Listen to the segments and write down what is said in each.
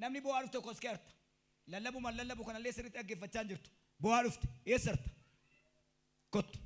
Namni bu'aa dhufte tokkos keerta. Lallabuma lallabu kanallee sirriitti dhaggeeffachaa hin jirtu. Bu'aa dhufte eessarta? Kottu.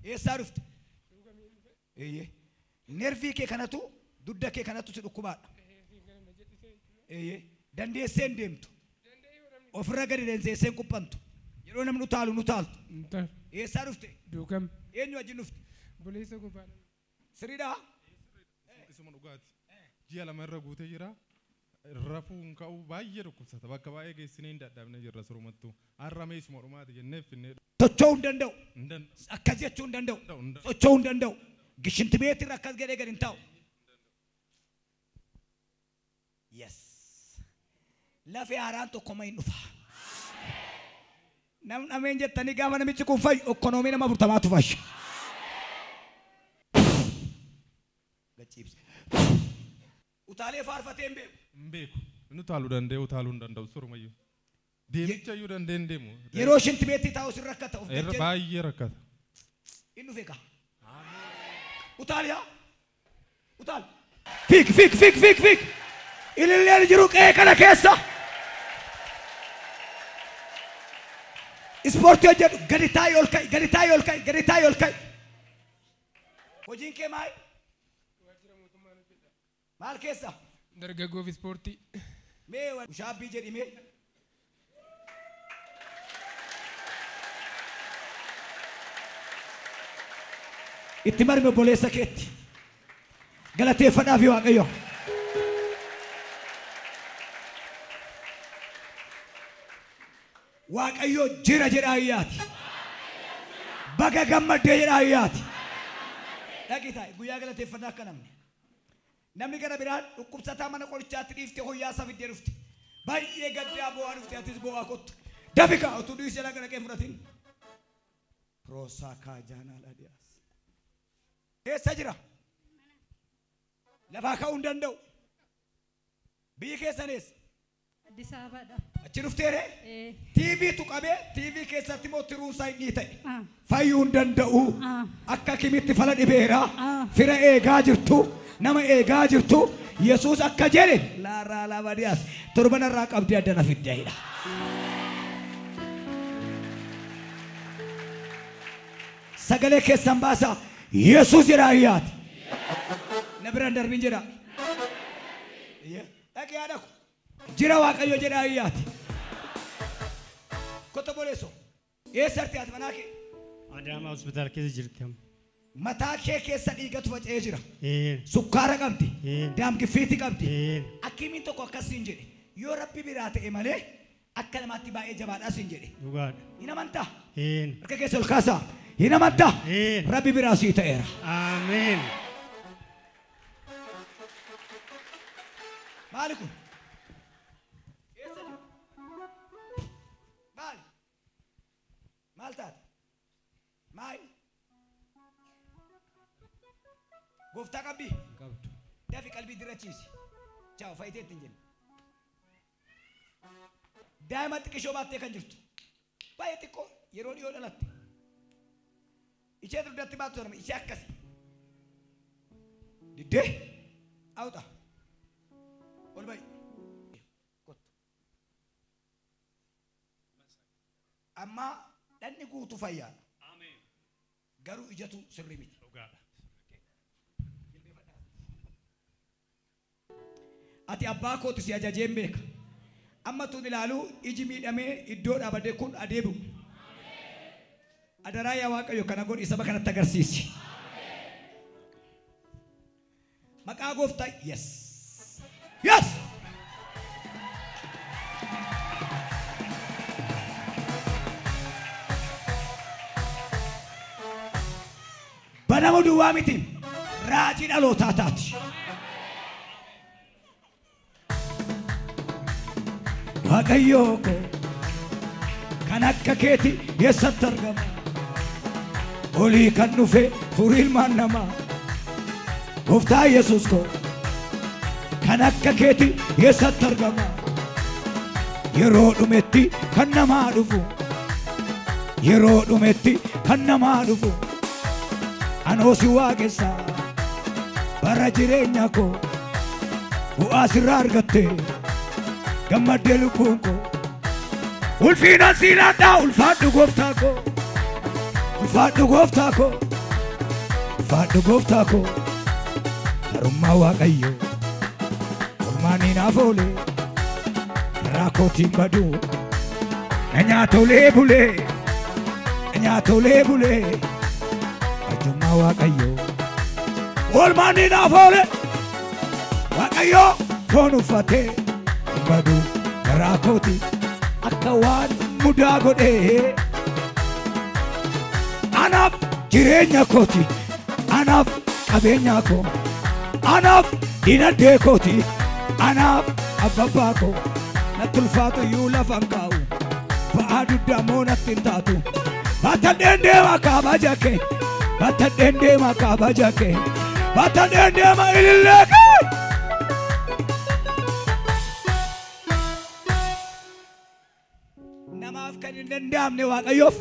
Eessaa dhufte? Eeyyee. Nervii kee kanatu dugda kee kanatu si dhukkubaadha. Eeyyee. Dandeessee hin deemtu. Ofirra gadi dandeessee hin quphamtu. Yeroo namni utaalu nu utaaltu. Eessaa dhufte? Duukam. Eenyu wajjin dhufte? Buleessa gubbaa. Sirriidhaa? Isuma dhugaati. Ji'a 2 irra guutee jira. Rafuu hin ka'u baay'ee dhukkubsata. Bakka baay'ee geessinee hin dadhabne jirra surumattuu. Har'a mee isuma dhumaati jennee finnee. Socho'uu hin danda'u. Hin danda'u. Akkas jechuu hin danda'u. Hin danda'u. Socho'uu hin danda'u. Gishinti beetirra akkas jedhee gadi hin taa'u. Yes. Lafee haaraan tokko ma hin dhufa. Namni ameen jettanii gaafa namichi kun fayyu okkonoomii nama 40tu fayya. Gachiibsi. Utaalee faarfatee hin beeku. Hin beeku. Inni utaaluu danda'e utaaluu hin danda'u surumayyuu. Deemicha iyyuu danda'e hin deemu. Yeroo shinti beetti taa'u sin rakkata. Of Irra gajjee- baay'ee rakkata. Inni dhufe kaa. Utaali haa. Utaali. Fiig fiig fiig fiig fiig. Ililleen jiru qe'ee kana keessa. Ispoortii hojjedhu gadi taa'i ol ka'i gadi taa'i ol ka'i gadi taa'i ol ka'i. Hojiin kee maali? Maal keessa? Dargaggoof ispoortii. Mee shaabbii jedhi mee. Itti marme obboleessa keetti. Galateeffadhaa fi Waaqayyo. Waaqayyo jira jedhaa iyyaati. Baga gammaddee jedhaa iyyaati. Dhaqi taa'i guyyaa galateeffannaa akka namni. Namni gara biraan dhukkubsataa mana qorichaatti dhiiftee hoyyaa isaa fiddee dhufte. Baay'ee gaddaa boo'aa dhufte atis boo'aa kottu. Dafi kaa utuu dhiisee laga dhaqee fudhatin. Piroosaa kaajaan ala dhiyaas. Eessa jira? Lafaa ka'uu hin danda'u. Biyyi keessan eessa? Addis Ababaadha. Achi dhufteere? Ee. TVtu qabee TV keessatti immoo tiruun isaa hin ta'e. Ah. Fayyuu hin danda'u. Ah. Akka kimitti fala dhibeera. Ah. Fira eegaa jirtu. Nama eegaa jirtu. Yesuus akka jedhe laaraa laabadiyaas torban irraa qabdee addana fiddeedha. Sagalee keessan baasaa Yesuus jedhaa iyyaati. Na biraan darbiin jedhaa. Dhaqee haadha ko. Jira Waaqayyo jedhaa iyyaati. Kotto boleessoo. Eessatti ati manaa kee? Adaamaa hospitaala keessa jirti amma. Mataa kee keessa dhiigatu faca'ee jira. Ee. Sukkaara qabdi. Ee. Daamgiffiitti qabdi. Ee. Akkimiin tokko akkas siin jedhe. Yoo Rabbi biraa ta'e malee akka namaatti baay'ee jabaadhaa siin jedhe. Dhugaadha. Hin amantaa? Ee. Harka keessa ol kaasaa. Hin amantaa? Ee. Rabbi biraa sii ta'eera. Ameen. Maali kun? Eessa jiru? Maali? Maal taate? Maali? Gooftaa qabdii? Qabdu. Dafi qalbii dirachiisi. Chaaw faayitee ittiin jenna. Daa'ima xiqqishoo baattee kan jirtu. Baay'ee xiqqoo yeroo dhiyoo dhalatte. Ishee dugdatti baattu sana ishee akkasi. Diddee awuxa. Ol ba'i. Kottu. Amma dhanni guutuu fayyaadha. Garuu ijatu sirrii miti. Ati abbaa kootu si ajajeen beeka. Amma tun ilaaluu iji miidhamee iddoo dhaabadee kun adeebi'u. Adaraa yaa Waaqayyo kana godhi saba kanatti agarsiisi. Maqaa gooftaa yes. Yes! Banamu duwwaa miti raajii dhalootaa taati. Waaqayyo koo kan akka keeti eessatti argama? Olii kan dhufe furii ilmaan namaa. Gooftaa Yesuus koo kan akka keeti eessatti argama? Yeroo dhumetti kan namaa dhufu. Yeroo dhumetti kan namaa dhufu. Anoo si waaqessa bara jireenya koo bu'aa sirraa argatte. Gammaddee lubbuun koo. Ulfina silaadhaa ulfaadhu gooftaa koo. Ulfaadhu gooftaa koo. Ulfaadhu gooftaa koo. Harummaa Waaqayyoo. Olmaanii naaf oolee. Karaa kootiin baduu. Na nyaatolee bulee. Na nyaatolee bulee. Arjummaa Waaqayyoo. Olmaanii naaf oolee. Waaqayyoo foon uffatee baduu karaa kootiin. Akka waan mudaa godhee anaaf jireenya kooti, anaaf qabeenya koo, anaaf dinagdee kooti, anaaf abbabbaa koo. Natti ulfaatu iyyuu lafa hin kaa'u, ba'aa dugdaa moo natti hin taatu. Battadheen deema kabaja kee, battadheen deema kabaja kee, battadheen deema ilillee kee. Danda'amne Waaqayyoof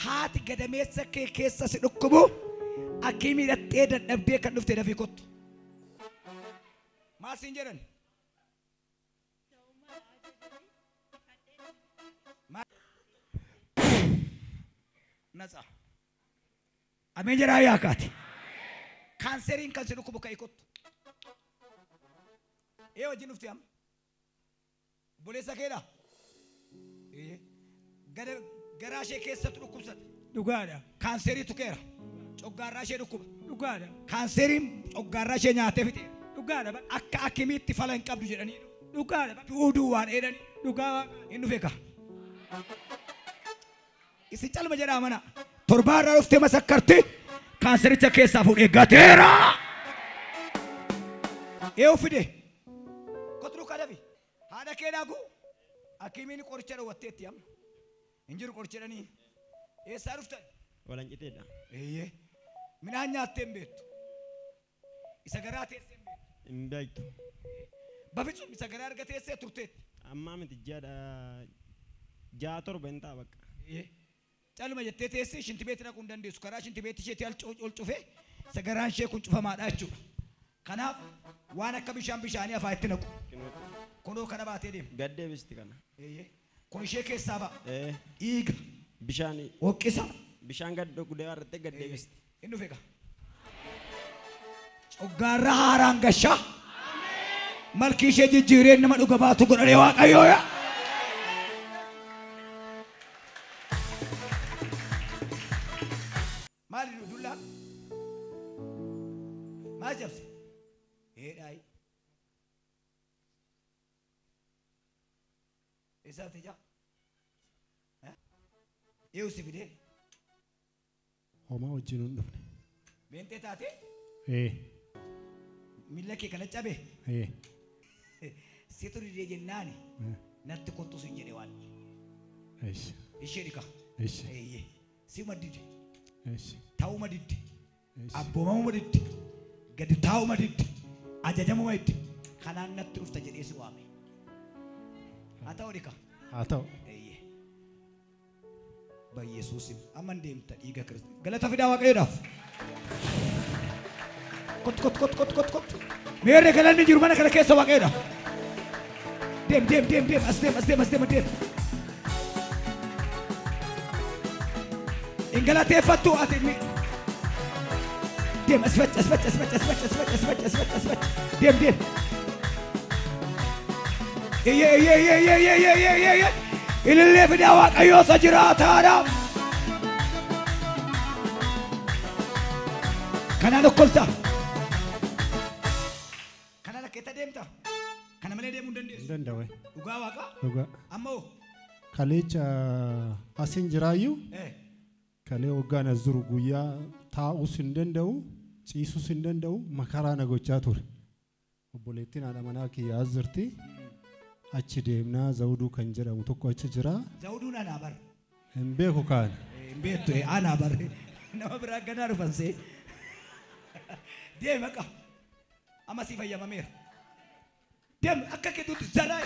haati gadameessa kee keessa si dhukkubu akkii miidhattee dadhabdee kan dhufte dafii kottu. Maal siin jedhan? Natsa. Ameen jedhaa yaakaati. Kaanseriin kan si dhukkubu ka'ii kottu. Ee wajjin dhufte amma? Obboleessa keedhaa? Garaa ishee keessatti dhukkubsate. Dhugaadha. Kaanserii tuqeera. Coggaarraa ishee dhukkuba. Dhugaadha. Kaanseriin coggaarraa ishee nyaatee fixeera. Dhugaadha. Akka akimiitti fala hin qabdu jedhanii. Dhugaadha. Du'uu duwwaan dheedhanii. Dhugaa. Hin dhufe kaa. Isin calma jedhaa mana. Torbaarraa dhuftee masakkarti kaansericha keessaa fuudhee gateera. Eewu fide. Kotu duukaa dafi. Haadha kee dhaaguu. Akimiin qoricha dhowwatteetti amma. Hin jiru qoricha jedhanii. Eessaa dhuftan? Walanciteedha. Eeyyee. Midhaan nyaattee hin beektu. Isa garaa teessee hin beektu. Hin beektu. Baficuun isa garaa erga teessee turteetti. Ammaa miti ji'a 7 hin ta'a bakka. Eeyyee. Caluma jettee teessee shintibeetti dhaquu hin dandeessu. Karaa shintibeetti isheetti ol cufee isa garaan ishee kun cufamaadha jechuudha. Kanaaf waan akka bishaan bishaanii afaan itti naqu. Kunoo kana baatee deema. Gad deebisti kana. Eeyyee. Kun ishee keessaa ba'a. Dhiiga. Bishaan. Hoqqisa. Bishaan gad dhugdee warrattee gad deebisti. Hin dhufe kaa. Coggaarra haaraan gashaa. Malki ishee jijjiiree nama dhuga baatu godhanii Waaqayyoo yaa. Maali dullaa? Maal jabse? Eedhaayi. Eessaatti ijaa? Eewu si fidee? Homaa wajjin hin dhufne. Beentee taatee? Ee. Miilla kee kana cabe? Ee. Situ didee jennaani natti kottu sin jedhe waan. Eesh. Ishee dhiqa. Eesh. Eeyyee. Siuma didde. Eesh. Taa'uma didde. Abboomamuma didde. Gadi taa'uma didde. Ajajamuma didde. Kanaan natti dhufta jedhee si waame. Haa ta'u dhiqa. Haa ta'u. Eeyyee. Bayyesuusim amma deemta dhiiga Kiristoos. Galata fidaa Waaqayyoodhaaf. Kot kot kot kot kot kot. Meerre galanni jiru mana kana keessa Waaqayyoodhaaf. Deem deem deem deem as deem as deem as deem deem. Hin galateeffattu ati deem as fac as fac as fac as fac as fac as fac as fac as fac deem deem. Eeyyee eeyyee eeyyee eeyyee eeyyee eeyyee. Ilillee fidaa Waaqayyoo isa jiraataadha. Kanaan okkolta. Kanaan akkeetta deemta. Kana malee deemuu hin dandeessu. Hin danda'u. Dhugaa Waaqaa. Dhugaa. Amma hoo? Kaleecha asin jiraayyuu. Kalee waggaan as jiru guyyaa taa'uus hin danda'u, ciisuus hin danda'u, makaraa na gochaa ture. Obboleettiin haadha manaa kiyya as jirti. Achi deemnaa Zawuduu kan jedhamu tokko achi jira. Zawuduun anaa bar. Hin beeku kaan. Hin beektu anaa bar. Nama biraa ganaa dhufan see. Deemi akka. Amma sii fayyamameera. Deemi akka keetuutti zaraa.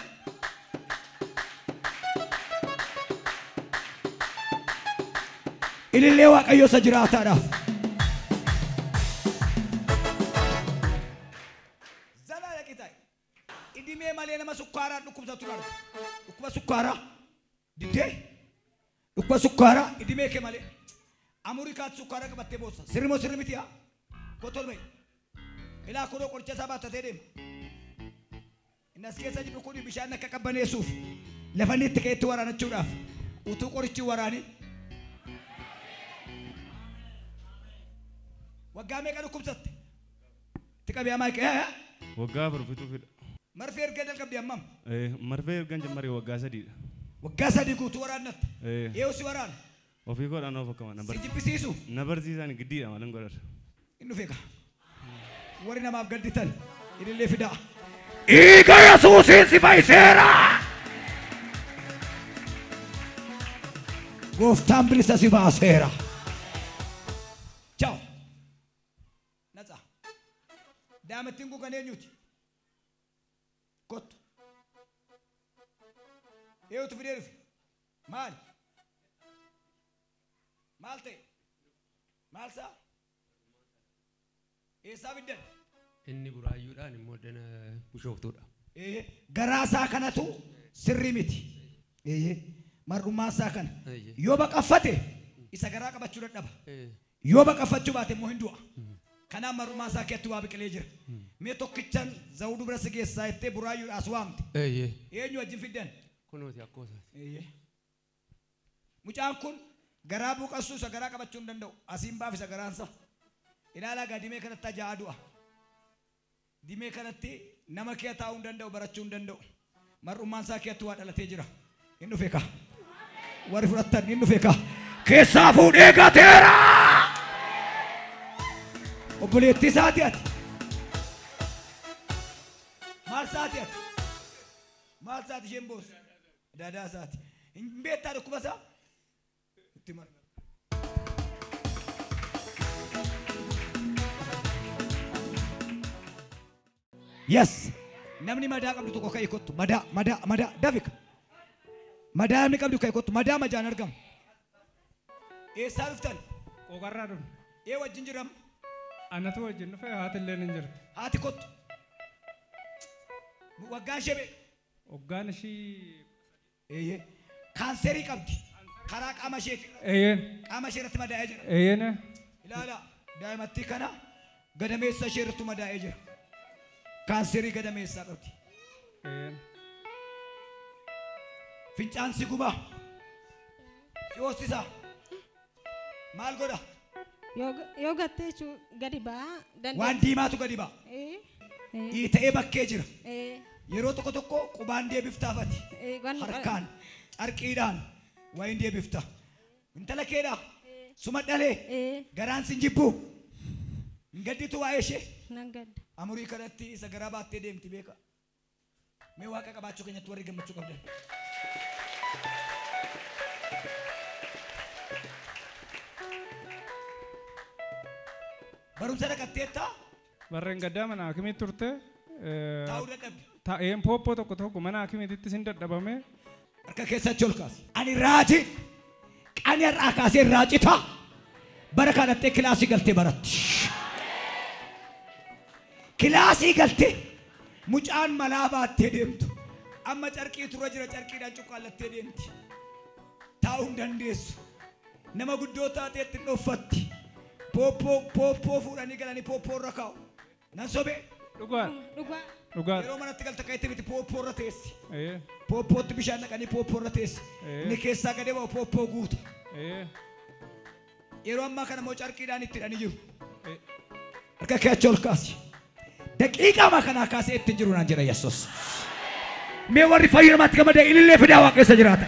Ilillee Waaqayyoo isa jiraataadhaaf. Zalaa dhaqi taa'i. Idimee malee nama sukkaaraa dhukkubsatu arga. Dhukkuba sukkaaraa diddee dhukkuba sukkaaraa idimee kee malee. Ameerikaatti sukkaara qabattee boossa. Sirri moo sirri miti haa? Kottu ol ba'i. Ilaa kunoo qoricha isaa baattatee deema. Inni as keessa jiru kun bishaan akka qabbaneessuuf lafa inni itti ka'etti waraanachuudhaaf utuu qorichi waraanii. Waggaa meeqa dhukkubsatte? Itti qabee hamaa qe'ee? Waggaa 4 fixuufidha. Marfee erga jalqabdee hammam? Marfee erga jalqabee waggaa 3dha. Waggaa 3 guutuu waraannatte? Eeyyuu si waraana? Ofii godhaan of akkama. Si jibbisiisu? Na barsiisaan giddiidha maal hin godhatu. Inni dhufee kaa. Warri namaaf gadditan ilillee fidaa. Dhiiga Yesuusiin si fayyiseera! Gooftaan bilisa si baaseera. Ciao. Natsa. Daamattiin kun kan eenyuti? Kottu. Eenyutu fidee dhufe? Maali? Maal ta'e? Maal isaa? Eessaa fiddan? Inni buraayyuudhaan immoo dana bushooftuudha. Garaa isaa kanatu sirrii miti. Mar'ummaa isaa kana. Yoo baqaffate isa garaa qabachuu dadhaba. Yoo baqaffachuu baate immoo hin du'a. Kanaaf mar'ummaa isaa keetti waa biqilee jira. Mee tokkichaan zawuduu bira si geessaa jettee buraayyuudhaas waamte. Eenyu wajjin fiddan? Kunuuti akkoo isaati. Mucaan kun garaa buqassuu isa garaa qabachuu hin danda'u. Asiin baaf isa garaansa. Ilaalaa gaa dimee kanatti ajaa'aa du'a. Dimee kanatti nama kee taa'uu hin danda'u barachuu hin danda'u. Mar'ummaan isaa keetti waa dhalatee jira. Inni dhufe kaa. Warri fudhattan inni dhufe kaa. Keessaa fuudhee gateera! Obboleettii isaati ati. Maal isaati ati? Maal isaati isheen boossa? Daadaa isaati. Hin beektaa dhukkuba isaa? Itti marga. Yes. Namni madaa qabdu tokko ka'ee kottu. Madaa, madaa, madaa. Dafika. Madaa namni qabdu ka'ee kottu. Madaa majaan argamu. Eessaa dhuftan? Qoqarraa dhufne. Ee wajjin jiram? Anatu wajjin dhufe haati illee hin jirtu. Haati kottu. Waggaan ishee meeqa? Waggaan ishii. Eeyyee. Kaanserii qabdi. Karaa qaama isheeti. Eeyyeen. Qaama ishee irratti madaa'ee jira. Eeyyeen. Ilaala daa'imattii kana gadameessa ishee irratti madaa'ee jira. Kaanserii gadameessaa qabdi. Fincaan si gubaa. Si hoosisaa. Maal godha? Yoo gattee jechuun gadi ba'a. Waan diimaatu gadi ba'a. Dhiita'ee bakkee jira. Yeroo tokko tokko qubaan deebiftaafati. Harkaan, carqiidhaan wayin deebifta. Intala keedhaa. Suma dhalee. Garaan sin jibbuu. Hin gadditu waa'ee ishee. Nan gadda. Amurii kanatti isa garaa baattee deemti beeka. Mee waaqa qabaachuu keenyatti warri gammachuu qabdan. Barumsa dhaqatteettaa? Barreen gaddaa mana hakimii turte. Taa'uu dadhabde. Taa'een pooppoo tokko tokko mana hakimiitti sin dadhabame. Harka keessatti ol kaasi. Ani raajii. Ani har'aa kaasee raacitaa. Bara kanatti kilaasii galtee baratti. Kilaasii galtee mucaan malaa baattee deemtu. Amma carqii turra jira carqiidhaan cuqqaallattee deemti. Taa'uu hin dandeessu. Nama guddoo taateetti hin dhoffatti. Pooppoo pooppoo fuudhanii galanii pooppoo irra kaa'u. Nan sobee? Dhugaa. Dhugaa. Dhugaa. Yeroo manatti galta ka'etti miti pooppoo irra teessi. Pooppootti bishaan naqanii pooppoo irra teessi. Inni keessaa gadee ba'u pooppoo guuta. Yeroo ammaa kana immoo carqiidhaan itti hidhanii jiru. Harka kee achi ol kaasi. Daqiiqaa ammaa kanaa kaasee ittiin jiru naan jedha Yesuus. Mee warri fayyina namaatti gammadee ilillee fidaa Waaqa keessa jiraata.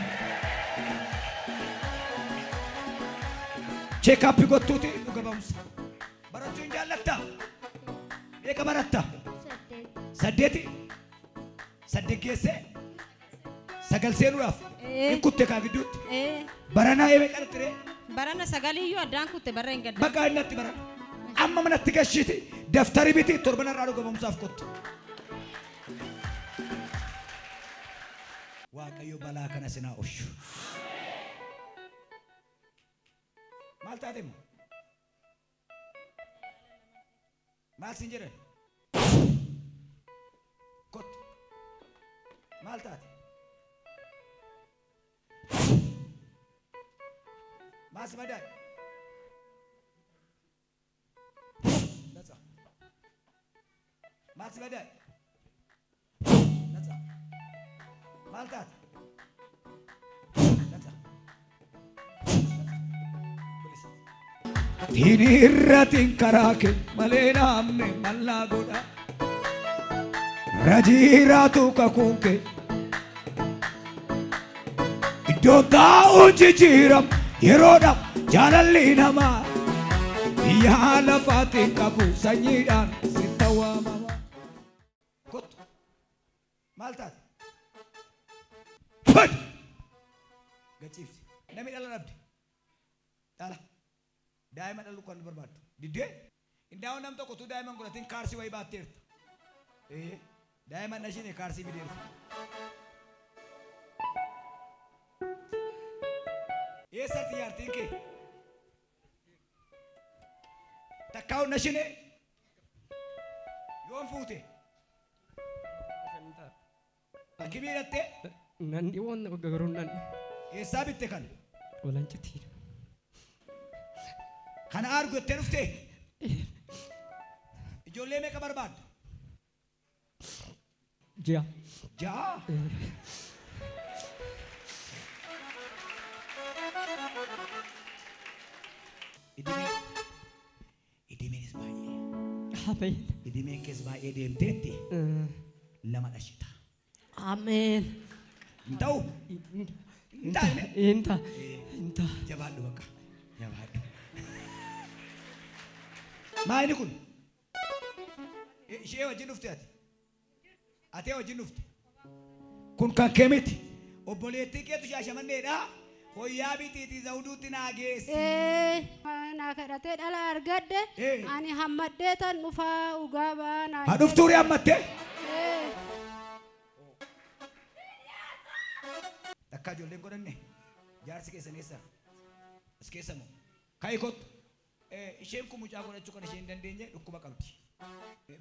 Cheekaappii gottuuti dhuga ba'umsa. Barachuu hin jaallattaa? Meeqa baratta? 8. 8 geessee 9 seenuudhaaf hin kutte kaa gidduutti. Baranaa meeqa dhatti ree? Barana 9 iyyuu addaan kutte barra hin gaddaa. Bakka inni natti barana. Amma manatti gashiiti daftari biti torban irraa dhuga ba'umsaaf kottu. Waaqayyo balaa kana sinaa oolchu. Maal taate immoo? Maal siin jedhan? Kottu. Maal taate? Maal si madaa'e? Natsa. Maal si madaa'e? Natsa. Maal taate? Natsa. Bilisa. Diini irratiin karaa kee malee namni mallaa godha. Rajiiraatu kakuun kee. Iddoo taa'uun jijjiiram yeroodhaaf jaalalli namaa. Biyya lafaatiin qabu sanyiidhaan sitta waamama. Kottu. Maal taate? Fad! Gachiifsi. Namni dhala dhabde. Dhala. Daa'ima dhaluu kan barbaaddu. Diddee? Indaa'u nam tokko utuu daa'ima hin godhatin kaarsii wayii baatteerta. Daa'ima dhashine kaarsii fideerta. Eessatti jaartiin kee? Takkaa'u dhashine? Yoom fuute? Hakimii hidhattee? Nan dhiyoon garuu nan. Eessaa bitte kana? Walancitii. Kana argu jettee dhuftee? Ijoollee meeqa barbaadda? Ja'a. Ja'a? Idimeenis baay'ee. Ameen. Idimeen kees baay'ee deemteetti lama dhashita. Ameen. Hin ta'u? Hin taane? Hin ta'a. Hin ta'a. Jabaadhu bakka. Jabaadhu. Maali kun? Ishee wajjin dhufte ati? Atee wajjin dhufte? Kun kan kee miti. Obboleettii keetu Shaashamanneedha. Hoyyaa bitiitii zawuduutti naa geessi. Naa kadhatee dhala argadde. Ani hammadhee tan dhufaa dhugaa ba'aa naa. Haa dhuftuuri hammattee? Takkaa ijoolleen godhanne jaarsi keessan eessa? As keessa moo? Ka'ii kottu. Isheen kun mucaa godhachuu kan isheen hin dandeenye dhukkuba qabdi.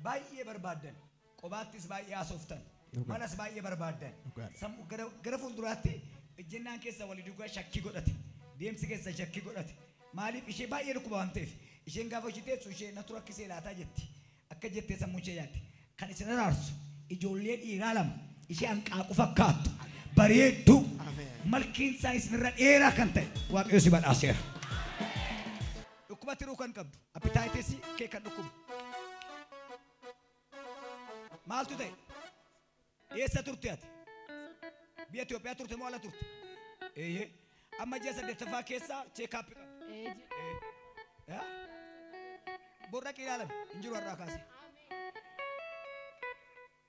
Baay'ee barbaaddan. Qobaattis baay'ee haasoftan. Manas baay'ee barbaaddan. Sammuu gara fuulduraatti ejjennaan keessa walii dhugaa shakkii godhate. Deemsi keessa shakkii godhate. Maaliif ishee baay'ee dhukkuba waan ta'eef isheen gaafa ishee teessu ishee natu rakkisee laataa jetti. Akka jettee sammuu ishee yaadde. Kan isin araarsu ijoollee dhiiraa lama ishee hanqaaqu fakkaattu bareedduu malkiin isaa isinirra dheeraa kan ta'e Waaqayyo si badhaaseera. Dhukkuba tiruu kan qabdu appitaayitisii kee kan dhukkubu. Maaltu ta'e? Eessa turte ati? Biyya Itoophiyaa turte moo ala turte? Eeyyee. Amma ji'a 8ffaa keessa cheekaappii qabdi. Borra ilaalame hin jiru har'aa kaase.